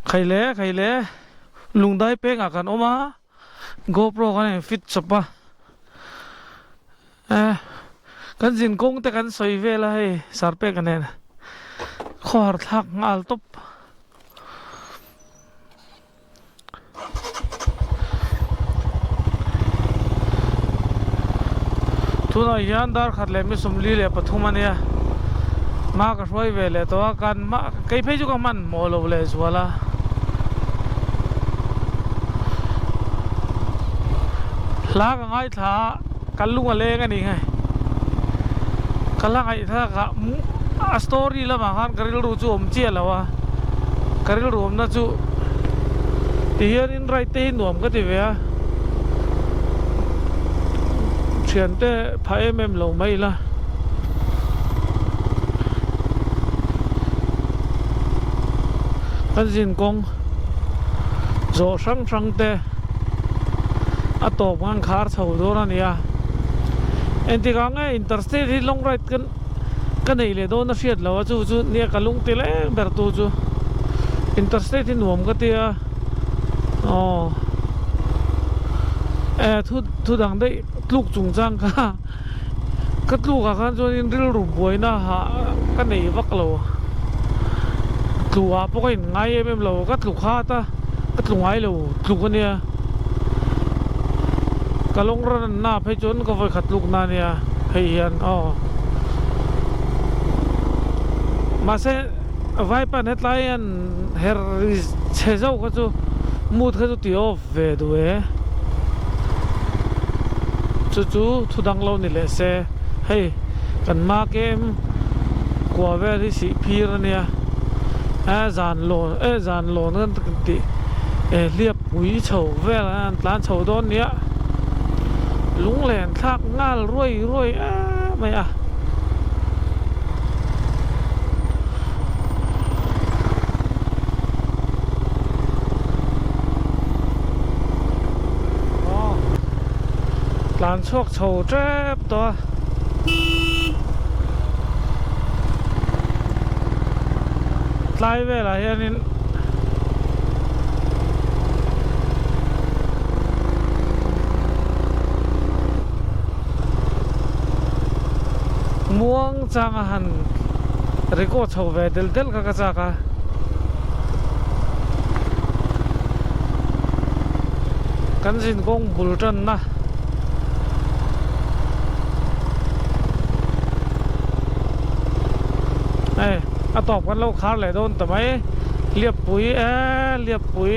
Khaile khaile lungdai pengah kan awm a GoPro kan in fit chawp a eh kan zin kawng te kan sawi vel a hei sarpek a nen khawhar thlak nghal tawp. Tunah hian dar khat leh mi 43 a nia hma ka hruai ve leh tawh a kan hma kei phei chu ka hman hmawh lo leh zual a hla ka ngaithla a ka lung a leng a ni nge ka la ngaihthlak a a story lamah khan ka rilru chu awm chiah lo a ka rilru awmna chu ti hianin ride te hi nuam ka ti ve a thiante phah em em lo mai ila kan zin kawng zawh hrang hrang te a tawp ngan khar chho dawn a ni a engtikah nge interstate hi long ride kan ka nei leh dawn a hriat lo a chu chu nia ka lung ti leng ber tu chu interstate hi nuam ka tia aw e thu thu dang daih tluk chung chang kha ka tluk ah khan chuan in rilru buaina hah ka nei vak lo tlu ah pawh ka in ngai em em lo ka tlu khat a ka tlu ngai lo tluk a nia ka lawng ran an na phei chuan ka vawi khat tluk na nia hei hian aw mahse vaipan hetlai hian her ri chhe zauh kha chu mood kha chu ti off ve duh e chu chu thu dang lo ni leh se hei kan hma kem kua vel hi sih phir a nia a zan lawn eh zan lawn kan tih eh hliap pui chho vel an tlan chho dawn nia lunglen thlak nghal ruai ruai em mai a. Tlan chhuak chho tep tawh a. Tlai velah hianin Muang changa han record chho ve del del kha ka chak a. Kan zin kawng bul tanna hei a tawp kan lo khar leh dawn ta mai Liappui e Liappui.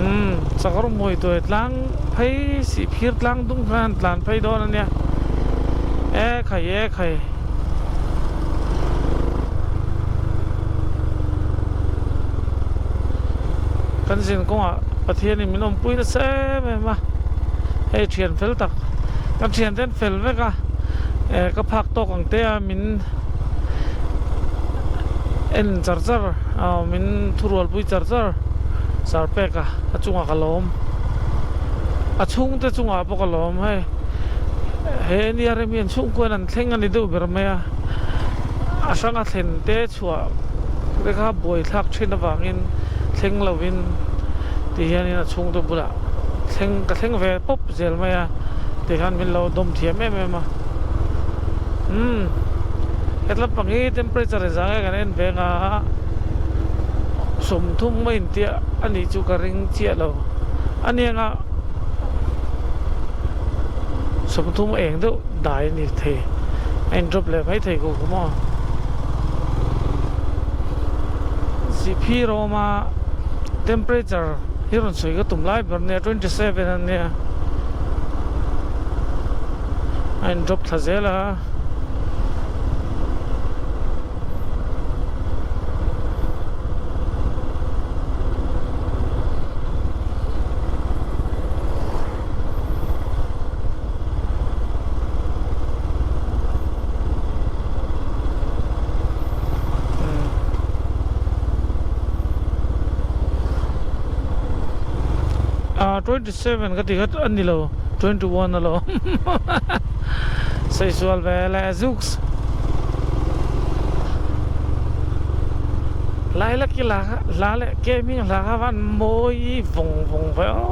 Umm chakawr mawi tuai tlang phei sih phir tlang dung khan an tlan phei dawn a nia e khai e khai. Kan zin kawngah Pathianin min awmpui nasa em em a hei thian fel tak kan thian te an fel vek a eh ka phak tawk ang te a min en char char aw min thurualpui char char char pek a a chungah ka lawm a chhungte chungah pawh ka lawm hei he nia rem hian chhungkuan an thleng a ni deuh ber mai a a hranga thlen te chhuah te kha buaithlak thin avangin thleng lovin ti hianin a chhungte bulah thleng ka thleng ve pawp zel mai a tikhan min lo dawm thiam em em a umm hetlam pang hi temperature in zah nge kan en ve nga 30 a intiah a nih chu ka ring chiah lo a nia 30 eng deuh dai a ni thei a in drop leh mai thei ku ku maw ziphi rawma temperature hi rawn sawi ka tum lai ber nia 27 a nia a in drop thla zel a. Ah 27 ka ti kha a ni lo 21 alawm saisual ve leh zuks. Lailaki hla kha hla leh ke hming hla kha van mawi vawng vawng ve aw.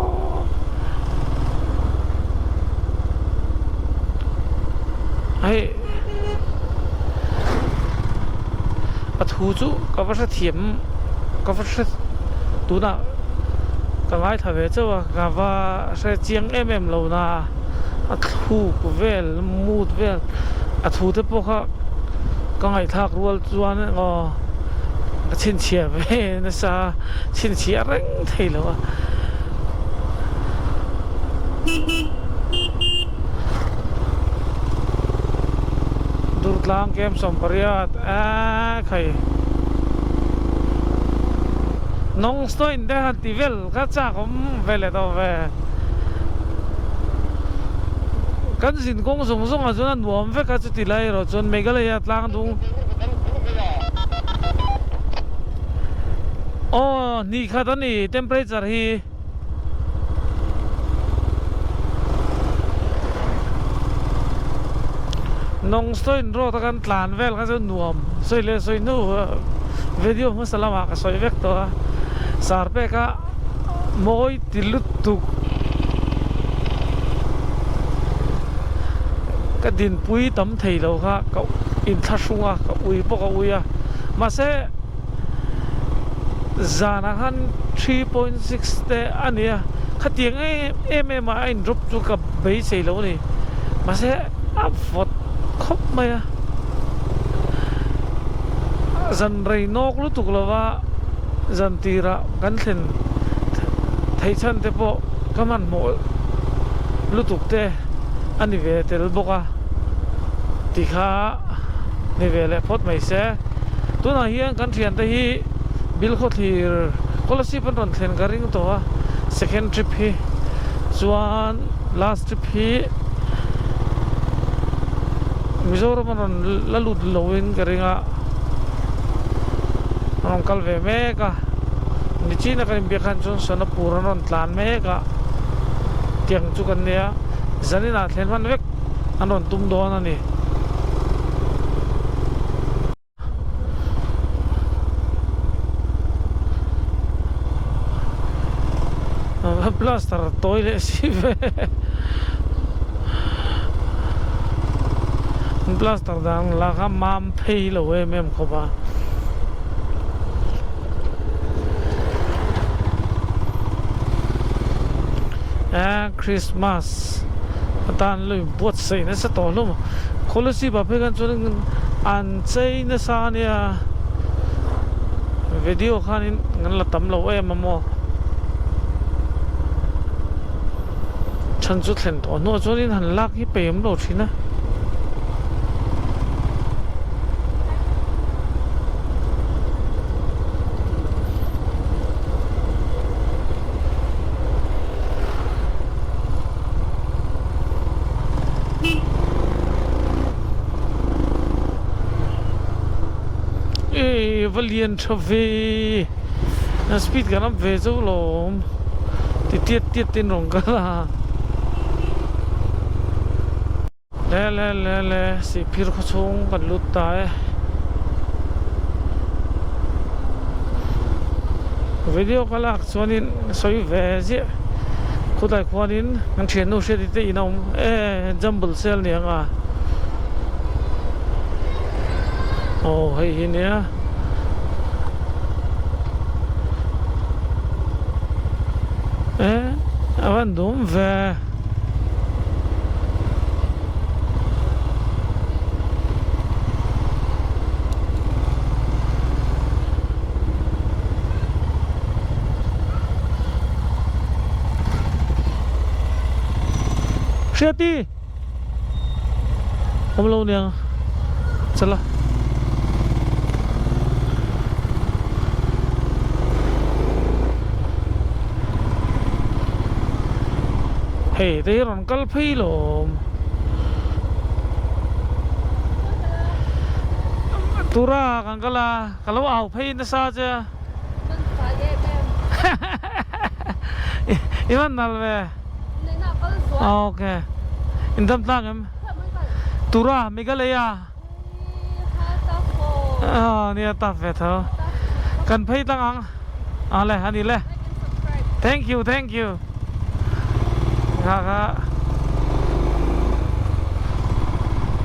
Hei a thu chu ka va hrethiam ka va hre tunah ka ngaithla ve chauh a ka va hre chiang em em lo na a thluk vel mood vel a thu te pawh kha ka ngaihthlak rual chuan aw ka chhinchhiah ve nasa chhinchhiah reng thei lo a. Durtlang kem 18 a khai nong stone te han ti vel kha chak awm ve leh tawh ve kan zin kawng zawng zawng ah chuan a nuam vek a chuti lai erawh chuan Meghalaya tlang dung aw hnih khat a ni temperature hi. Nongstoin road a kan tlan vel kha chu nuam sawi leh sawi hnu video hmasa lamah ka sawi vek tawh a sar pek a mawi ti lutuk ka dinpui tam thei lo kha ka inthlahrung a ka ui pawh ka ui a mahse. Zanah khan 3.6 te a ni a, khatiang em em ah a in drop chu ka beisei lo a ni. Mahse a vawt khawp mai a, zan rei nawk lutuk lova zan tirah kan thlen theih chhan te pawh ka hmanhmawh lutuk te a ni ve tel bawk a tikha ni ve leh phawt mai se. Tunah hian kan thiante hi Bilkhawthlir Kolasib an rawn thlen ka ring tawh a, second trip hi chuan last trip hi Mizoram an rawn la lut loin ka ring a, an rawn kal ve mek a, nichina kan inbiak khan chuan Sonapur an rawn tlan mek a, tiang chu kan nia, zaninah thlen hman vek an rawn tum dawn a ni. Plaster tawi leh si ve an plaster dan lah kha mam phei lo em em khawp a. Christmas atan lo inbuatsaih nasa tawh hlawm a Kolasib ah phei khan chuan an chei nasa ania video khanin kan la tam lo em a maw chhan chu thlen tawh hnuah chuanin han lak hi peih awm lo thin a. Ey va lian tha ve a speed kan up ve zo lawm ti tiat tiat ten rawn kal a. Le le le le sihphir khaw chhung kan lut ta e. Video ka lak chuanin sawi ve ziah khawtlai khuanin kan thiannu hriati te in a awm e jumble sale ni ang a aw hei hi nia. E a van dum ve. Hriati! Awm lo nia chala. Hei te hi rawn kal phei lawm. Tura kan kal a, ka lo au phei nasa che a. I man nal ve. Ok. In dam tlang em? Tura Meghalaya. Nia tap ve tho. Kan phei tlang ang. Awle a ni le. Thank you thank you. Kha kha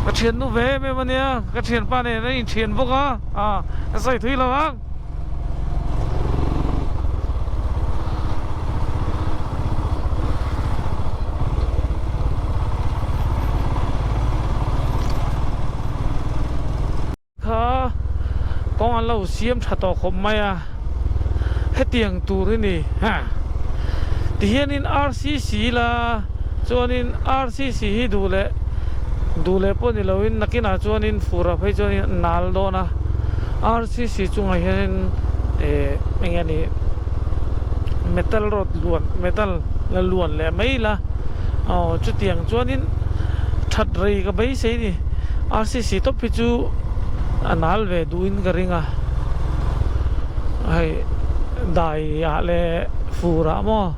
ka thian nu ve em em ania ka thian pa nen a inthian bawk a a ka sawi thui lo ang. Kha kawng an lo siam tha tawh khawp mai a, hetiang tur hi ni ha. Tihianin RCC la chuanin RCC hi duh leh duh leh pawh ni loin nakinah chuanin fur ah phei chuanin a nal dawn a, RCC chungah hianin eh eng nge ni metal rod luan metal la luan leh mai la aw chutiang chuanin that rei ka beisei ni. RCC tawp hi chu a nal ve duhin ka ring a, hei dai ah leh fur ah maw.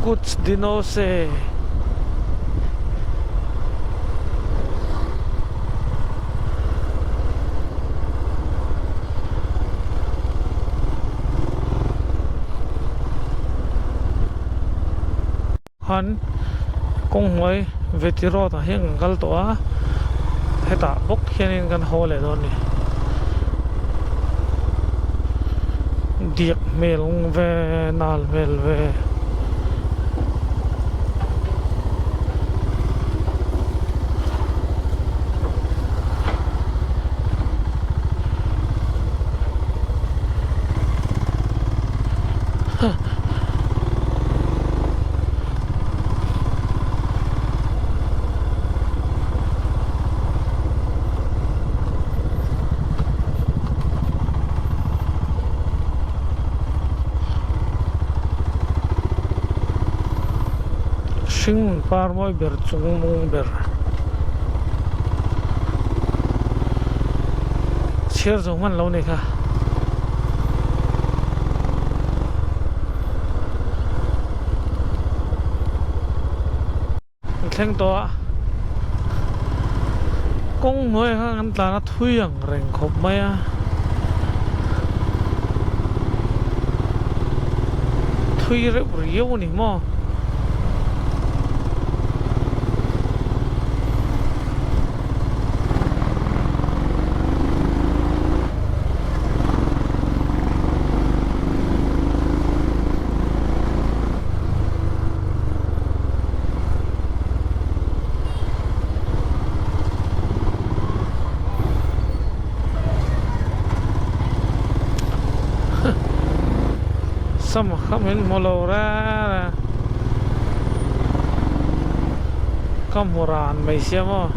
Kuch dino se. Khan kawng hnuai Vety road ah hian kan kal tawh a hetah bawk hianin kan haw leh dawn a ni diak hmel ve nal hmel ve. Hring par mawi ber chung mung ber. Chhiar zo hman lo ni kha. An thleng tawh a, kawng hnuai kha kan tlan a thui ang reng khawp mai a. Thui reuh riau a ni maw. Sama kha min hmu lo reng reng ka hmu ran mai sia maw.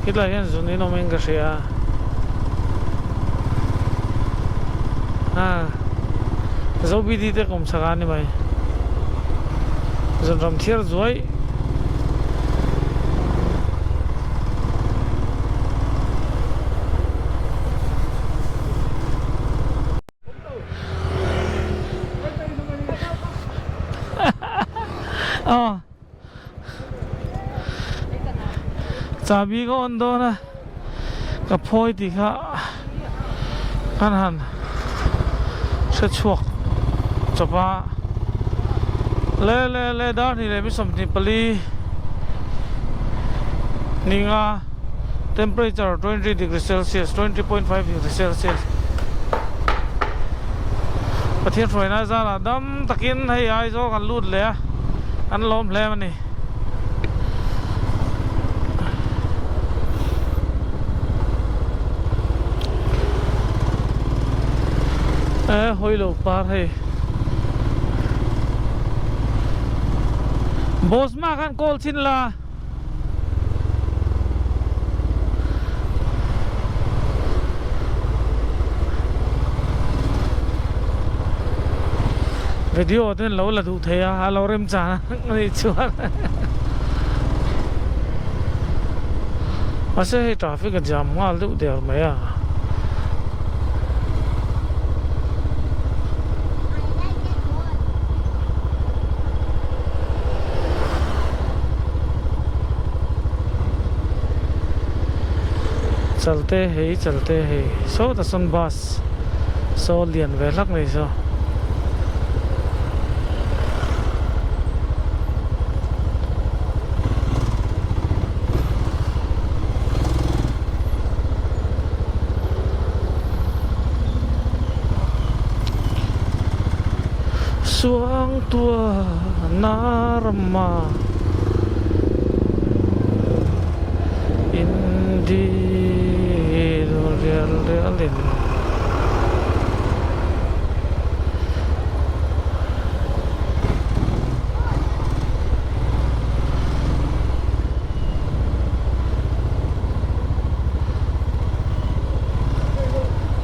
Khilai hian zun in awm in ka hria a Zobidi te kawm chak a ni mai zun ram thiar zuai. Aw Chahbi ka on dawn a ka phawi tih kha kan han hre chhuak chawp a le le le dar hnih leh mi 24 ninga temperature 20 degree celsius 20.5 degree celsius Pathian hruaina zarah dam takin hei Aizawl kan lut leh a an lawm hle a ni. E hawi lo par hei boss ma khan call chin la. Video te lo la duh thei a a lo rem chan a nih chuan mahse hei traffic a jam nghal deuh der mai a. Chalte hei chalte hei sawtah sawn bus saw lian ve hlak mai saw. Suangtua Narma Indi rial rial in.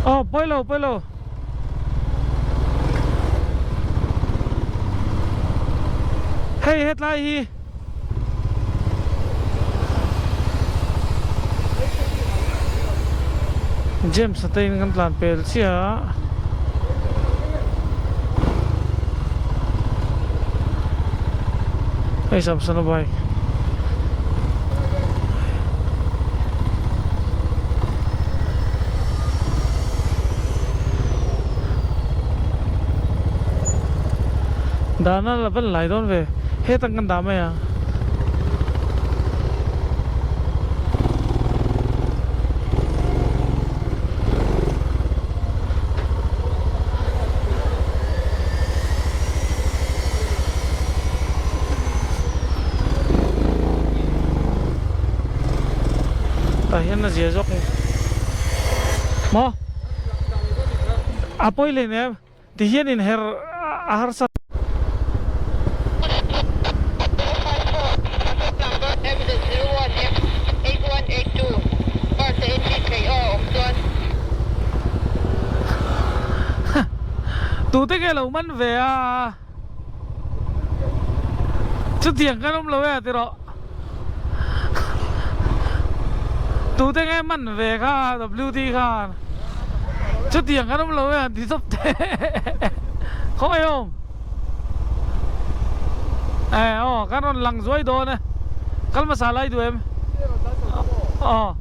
Aw pawi lo pawi lo. Hei hetlai hi James a te in kan tlan pel chiah a. Hei Samson a bike. Dana la van lai dawn ve hetang kan dah mai ang. Tah hian a zia zawk maw a pawi leh nem ti hian inher a harsa. Tute nge lo man ve a? Chutiang kan awm lo e tiraw. Tute nge man ve kha WD khan chutiang kan awm lo e an ti chawp te khawngaih awm e aw kan rawn lang zuai dawn e kal hmasa lai duh em aw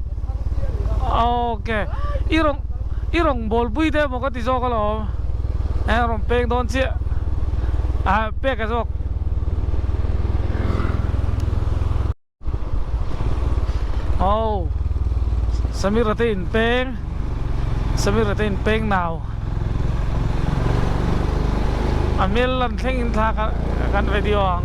ok i rawn i rawn bawl pui te emaw ka ti zawk alawm e rawn peng dawn chiah a pek a zawk. Aw Samira te in peng Samira te in peng nau a hmel lan thleng in thla kan video ang.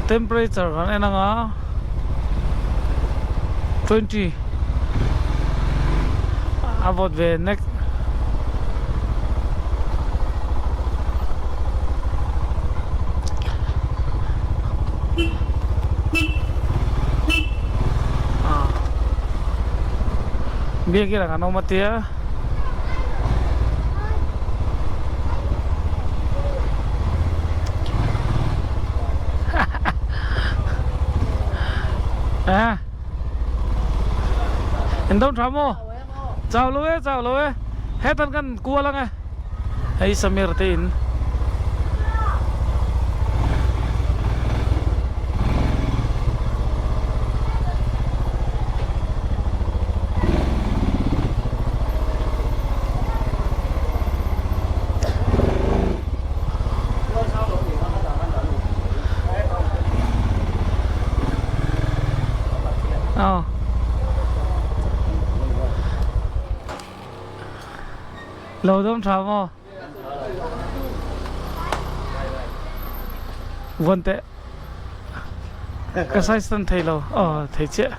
Temperature kan en anga 20 a vawt ve nek. Biakin ah kan awm a tia. A in dawm tha maw chau lo e chau lo e hetan kan kual ang e hei Samir te in. Lo dawm tha maw? Vuan teh. Ka size tan thei lo. Aw thei chiah.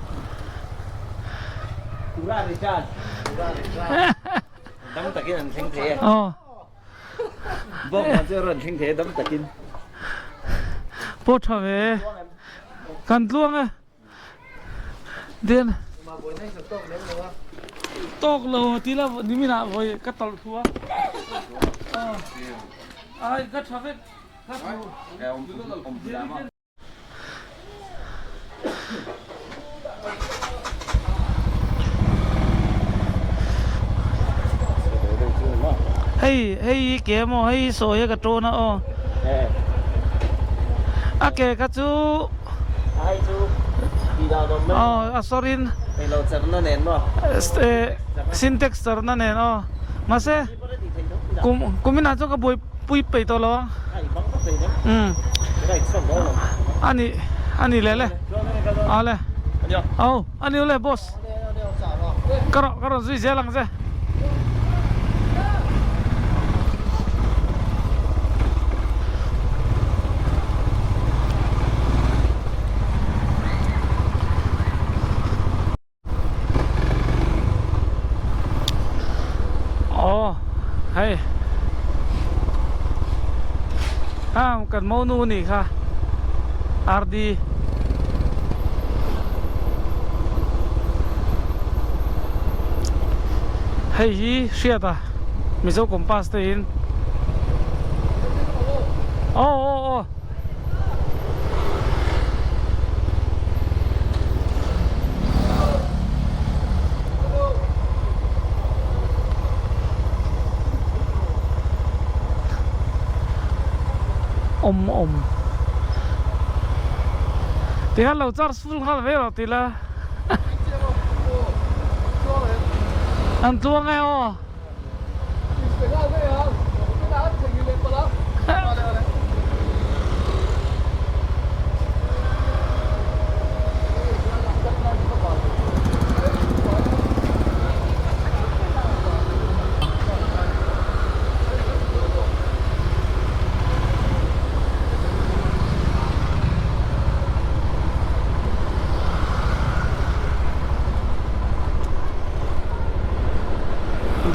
Dam takin an thleng thei e. Aw. Bawk man chu a rawn thleng thei e dam takin. Pawh tha ve. Kan tluang e. Dian. Tawk lo ti la nimin ah vawi ka tawlh thu a. Ai ka tha vek. Ka thu. Hei hei hi ke maw hei hi sawi a ka tawn a aw. A ke kha chu Hei chu tih dan awm mai. Aw a sawrin. Hei lo cherna nen maw. Sintex cherna nen aw. Mahse kum kuminah chuan ka buaipui peih tawh lo ang. Umm ani ani leh le aw le aw ani le boss. Ka rawn ka rawn zui zel ang che. Aw hei a kan monu nih kha RD. Hei hi hriat a Mizo compass te in aw aw aw. Awm awm Tikhan lo charge full nghal ve rawh tila An tluang e aw.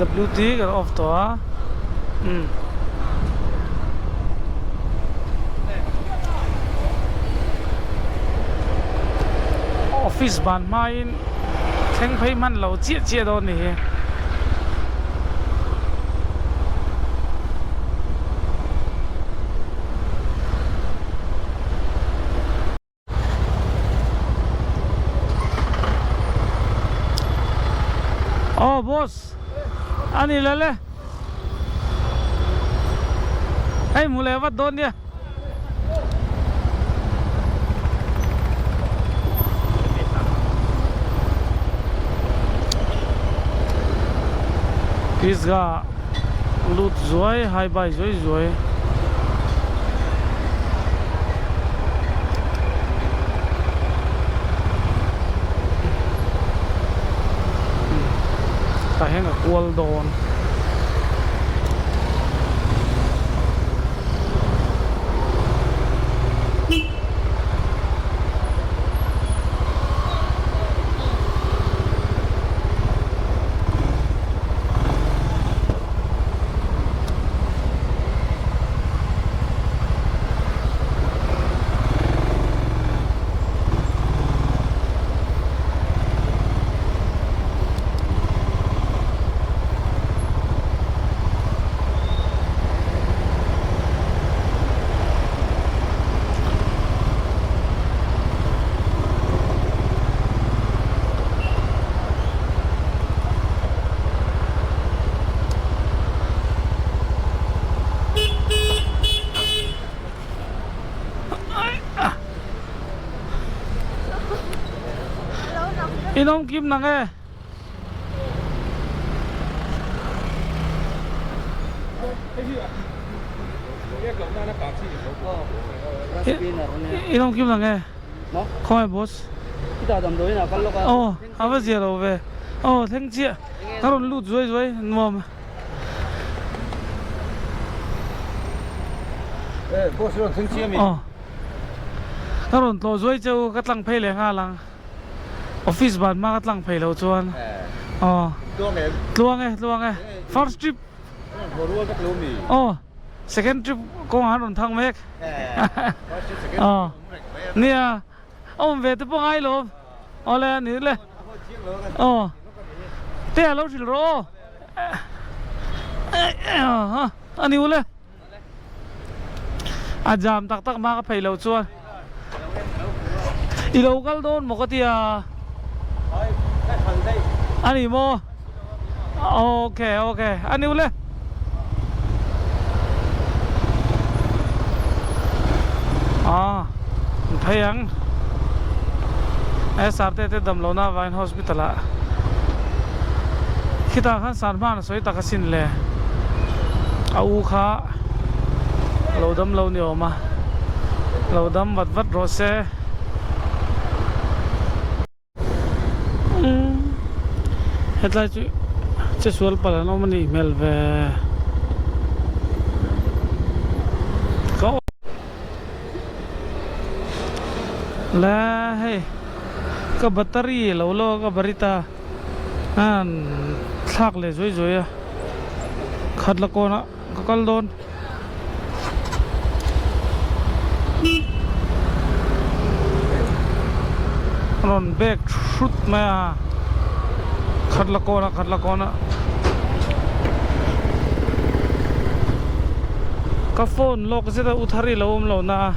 WT kan off tawh a umm. Office ban hmain thleng phei hman lo chiah chiah dawn ni hi. Aw boss a ni le le hei hmu leh vat dawn nia. Pisgah lut zuai hai bai zuai zuai. Tah hian ka kual dawn. In awm kim nang e. In awm kim nang e. Khawngaih boss. Aw a va zia lo ve. Aw thleng chiah. Ka rawn lut zuai zuai nuam. Aw ka rawn tlawh zuai che u ka tlang phei leh nghal ang. Office ban hma ka tlang phei lo chuan. Aw tluang e tluang e first trip. Aw second trip kawngah an rawn thang mek. Aw nia awm ve te pawh ngai lo awle a ni le aw te a lo hrilh rawh aw a ni ule a jam tak tak hma ka phei lo chuan i lo kal dawn maw ka tia a ni maw okay okay a ni ule. Aw an phei ang SRT te dam lohna avangin hospital ah khitah khan Sanhman a sawi tak asin le a u kha lo dam lo ni awm a lo dam vat vat rawh se. Hetlai chu che sual palh an awm a nih hmel ve. Ka Le hei ka battery lo lawk a barita an thlak leh zuai zuai a khat la kawnah ka kal dawn. Rawn bag hrut mai a khat la kawn a khat la kawn a ka phone lawk zet a u thar i lo awm lo na a.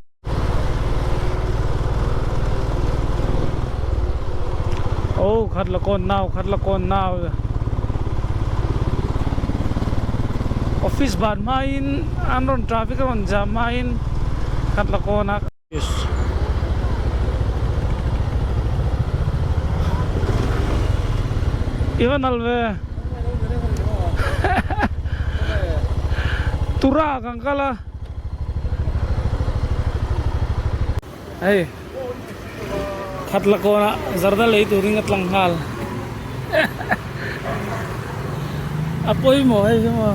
Aw khat la kawn nau khat la kawn nau office ban hmain an rawn traffic a rawn jam hmain khat la kawn a I va nal ve tura kan kal a. Hei khat la kawn ah zarda lei turin ka tlang nghal a pawimawh hei hi maw.